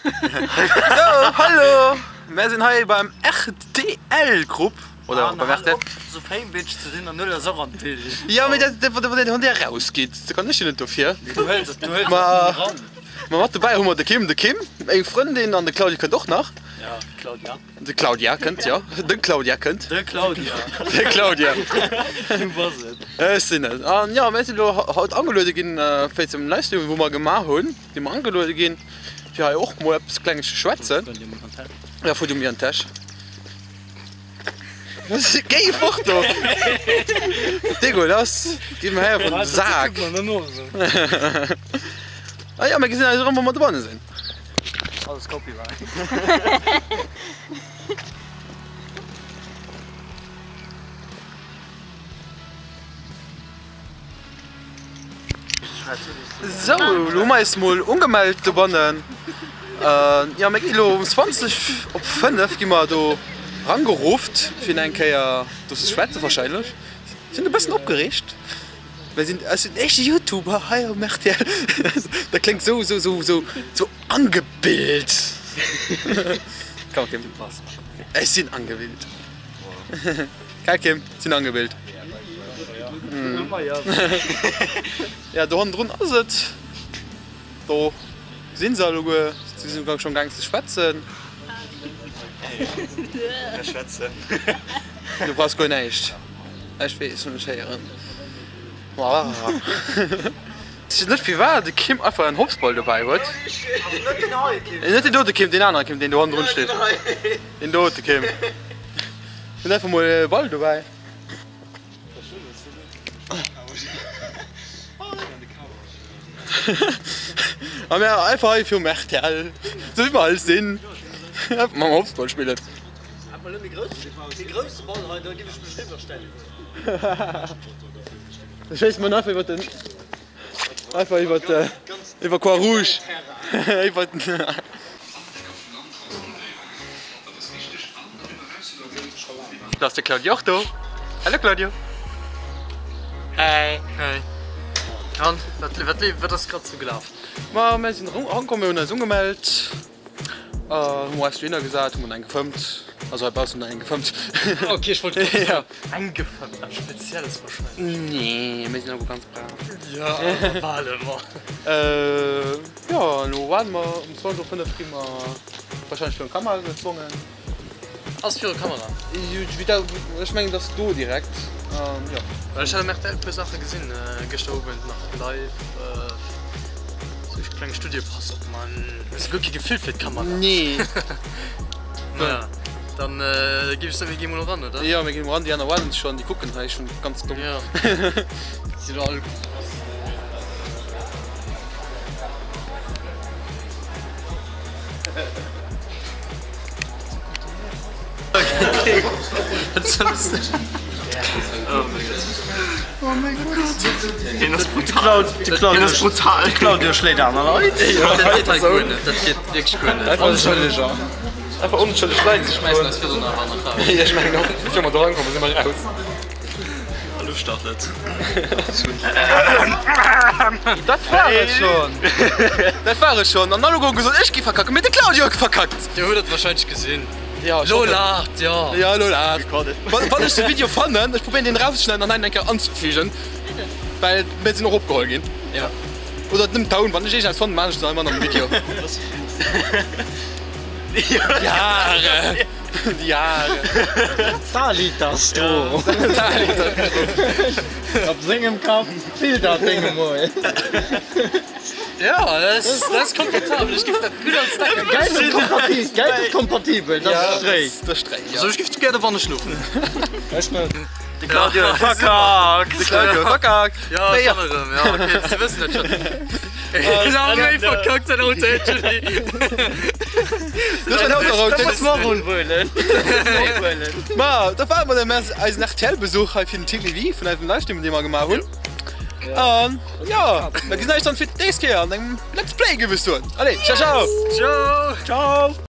Sou, hallo! Mär sinn hei beim rtl Group oder beim rtl. Op sou fame bitch ze sinn an huel eis och an d'Bild. Jo, mee dat wann dir eraus gitt, da kann ech jo net dofir. Du huels du huels eis net eran. Ma mat dobäi hu mer de Kim, de Kim, meng Frëndin an de Claudio kënnt och nach. Ja, d'Claudia. De Claudia kënnt, jo. De Claudia kënnt. De Claudia. De Claudia. Du bass et. Ech sinn et. An jo, mir sinn elo haut angeluede ginn fir zum Livestream, wou mer gemaach hunn, si mer angeluede ginn, fir hei och mol eppes Klenges ze schwätzen. Ja, fuer du mir an d'Täsch. Géi fort do! Degueulass! Gi mer her vun Sak! Ah jo, mir gesinn eis erëm, wa mer dobanne sinn. Alles Copyright. Sou, elo hu mer eis mol ugemellt dobannen. Jo, mir ginn elo um 20 op 5 gi mer do rangerufft fir eng Kéier do ze schwätzen wahrscheinlech. Sinn e bëssen opgereegt. Mir sinn, ech sinn den éischte Youtuber hei um rtl. Dat kléngt sou, sou, sou, sou, sou angebilt. Komm Kim, ech sinn angebilt. Gell Kim, sinn angebilt. Ja, do hannendrun ass et. Do sinn se alleguer. Si sinn schonn gaang ze schwätzen. Du brauchs guer näischt. Ech weess, hunn ech héieren. Ech weess net firwat de Kim einfach en Hopsball dobäi huet. Net deen dote Kim, deen anere Kim, deen do hannendrun steet. Deen dote Kim huet einfach mol e Ball dobäi. A mir einfach hei virum rtl, sou wéi mer halt sinn, einfach mam Hopsball spillen. Da schéisse mer einfach iwwer den, einfach iwwer de, iwwer Croix Rouge, iwwer den. Do ass de Claudio och do. Hallo Claudio. Hey. Hey. An, wat, wat, wat ass grad sou gelaf? Ma mir sinn erankomm, mir hunn eis ugemellt. Hu mer eis dohinner gesat, hu mer eng gefëmmt, also hei baussen eng gefëmmt. Ok, ech wollt grad soen, eng gefëmmt, eppes Spezielles wahrscheinlech. Nee, mir sinn awer ganz brav. Jo, bal ëmmer. Jo, elo waarde mer, um 20 op 5 gi mer wahrscheinlech virun d'Kamera gezwongen. Ass viru Kamera? Ech mengen et ass do direkt, jo. Well ech hat am rtl puer Saache gesinn gëschter Owend nach live, sou e klenge Studiopass op man. Hues guer kee Gefill fir d'Kamera? Nee. Naja, dann géif ech soen mir gi mol eran, oder? Jo, mir ginn eran, déi aner waarden schonn, déi kucken hei schonn ganz domm. Jo, si lo all. Claudio schléit aner Leit. Dat geet wierklech guer net. Onschëlleger. Einfach onschëlleg Leit ze schmeissen eis virdrun nach an Erfahrung. Ech mengen och, fir mer do rankommen, si mer raus. Hallo Startlet. Dat war et schon. Dat war et schon. An alle goe gesot, ech gi verkacken, mee de Claudio huet verkackt. Dir hutt et wahrscheinlech gesinn. Ja, Lo laacht, jo. Ja, lo laacht. Wann wann ech de Video fannen, ech probéieren deen erauszeschneiden an eng Kéier anzefügen, well mir sinn och opgeholl ginn. Ja. Oder den Toun, wann ech iergendeppes fannen, maan ech den einfach an den Video. Jahre. Déi Jahre. Da liit das Stroh. Op sengem Kapp fillt dat Déng emol. Ja, dat ass komfortabel. Ech géif dat gutt als Decke benotzen. Geld ass kompatibel, dat ass Stréi. Dat ass Stréi, jo. Also ech géif gär dobanne schlofen. Ech net. De Claudio huet verkackt. De Claudio huet verkackt. Ja, schonn erëm. Ja, okay, si wëssen dat schonn. Méi verkackt säin Auto actually. Ma dat war emol eisen RTL-Besuch hei fir den Télévie vun eisem Livestream, dee mer gemaach hunn. An jo, mir gesinn eis dann fir d'nächst Kéier an engem Let's Play, géif ech soen. Allez, ciao ciao! Ciao! Ciao!